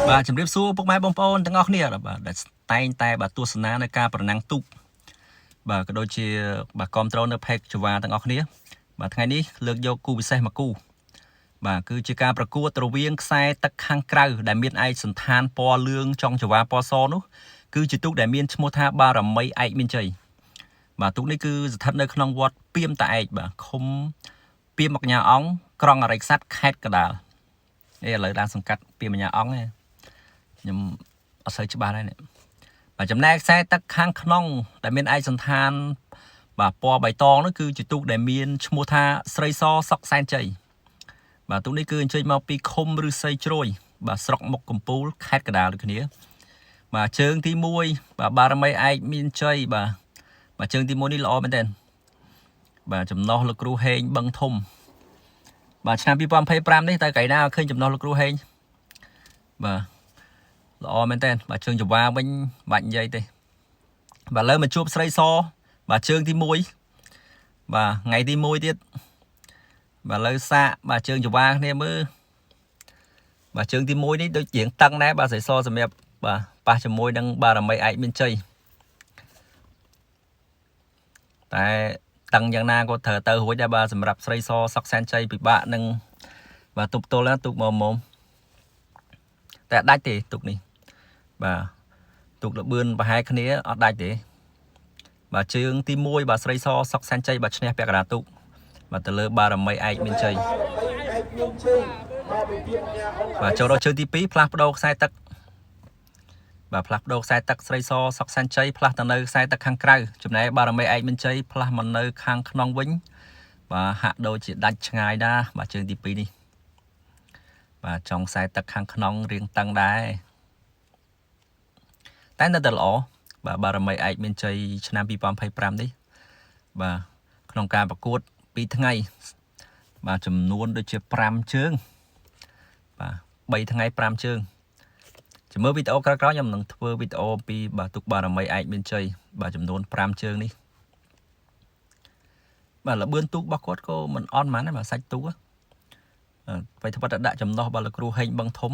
បាទជំរាបសួរពុកម៉ែបងប្អូនទាំងអស់គ្នាបាទដែលតែងតែបាទទស្សនានៅការប្រណាំងទូកបាទក៏ដូចជាបាទគ្រប់ត្រូលនៅ page ចវាទាំងអស់គ្នាបាទថ្ងៃនេះលើកយកគូពិសេសមួយគូបាទគឺជាការប្រកួតរវាងខ្សែទឹកខាងក្រៅដែលមានឯកសណ្ឋានពណ៌លឿងចុងចវាពណ៌សនោះគឺជាទូកដែលមានឈ្មោះថាបារមីឯកមានជ័យបាទទូកនេះគឺស្ថិតនៅក្នុងវត្តពាមតាឯកបាទឃុំពាមមកញ្ញាអង្គក្រុងអរិយក្សត្រខេត្តកណ្ដាលអេឥឡូវឡើងសង្កាត់ពាមកញ្ញាអង្គឯង ខ្ញុំអត់សូវច្បាស់ដែរនេះបាទចំណែកខ្សែទឹកខាងក្នុងដែលមានឯកសណ្ឋានបាទពណ៌បៃតងនោះគឺជាទូកដែលមានឈ្មោះថាស្រីសសុកសែនជ័យបាទទូកនេះគឺអញ្ជើញមកពីឃុំឫស្សីជ្រោយបាទស្រុកមុខកំពូលខេត្តកណ្ដាលដូចគ្នាបាទជើងទី1បាទបារមីឯកមានជ័យបាទបាទជើងទី1នេះល្អមែនទែនបាទចំណោះលោកគ្រូហេងបឹងធំបាទឆ្នាំ2025នេះតើកៃណាឃើញចំណោះលោកគ្រូហេងបាទ ល្អមែនតើបាទជើងចវាវិញបាច់និយាយទេបាទឥឡូវមកជួបស្រីសបាទជើងទី1បាទថ្ងៃទី1ទៀតបាទឥឡូវសាកបាទជើងចវាគ្នាមើលបាទជើងទី1នេះដូចជាងតឹងដែរបាទស្រីសសម្រាប់បាទប៉ះជាមួយនឹងបារមីឯកមានជ័យតែតឹងយ៉ាងណាក៏ត្រូវទៅរួចដែរបាទសម្រាប់ស្រីសសុកសែនជ័យពិបាកនឹងបាទទប់ទល់ណាទុកមកមុំតែដាច់ទេទុកនេះ បាទទូកលបឿនប្រហែលគ្នាអត់ដាច់ទេបាទជើងទី1បាទស្រីសសុកសែនជ័យបាទឈ្នះពាក់កណ្ដាលទូកបាទទៅលើបារមីឯកមានជ័យ ឯកមានជើងមកពីពីញ៉ាអង្គ បាទចូលដល់ជើងទី2ផ្លាស់ប្ដូរខ្សែទឹកបាទផ្លាស់ប្ដូរខ្សែទឹកស្រីសសុកសែនជ័យផ្លាស់ទៅនៅខ្សែទឹកខាងក្រៅចំណែកបារមីឯកមានជ័យផ្លាស់មកនៅខាងក្នុងវិញបាទហាក់ដូចជាដាច់ឆ្ងាយដែរបាទជើងទី2នេះបាទចុងខ្សែទឹកខាងក្នុងរៀងតឹងដែរតែនៅតែល្អបាទបារមីឯកមានជ័យឆ្នាំ2025នេះបាទក្នុងការប្រកួត2ថ្ងៃបាទចំនួនដូចជា5ជើងបាទ3ថ្ងៃ5ជើងចាំមើលវីដេអូក្រោយៗខ្ញុំនឹងធ្វើវីដេអូអំពីបាទទុកបារមីឯកមានជ័យបាទចំនួន5ជើងនេះបាទលបឿនទូករបស់គាត់ក៏មិនអន់ហ្មងដែរបាទសាច់ទូកបែរត្បិតតែដាក់ចំណោះបាទលោកគ្រូហេងបឹងធំ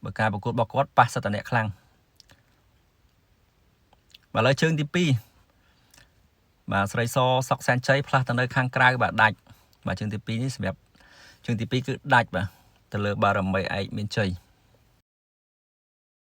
បើការប្រកួតរបស់គាត់ប៉ះសិតតអ្នកខ្លាំងបាទឥឡូវជើងទី2បាទស្រីសសុកសែនជ័យផ្លាស់ទៅនៅខាងក្រៅបាទដាច់បាទជើងទី2នេះសម្រាប់ជើងទី2គឺដាច់បាទទៅលើបារមីឯកមានជ័យ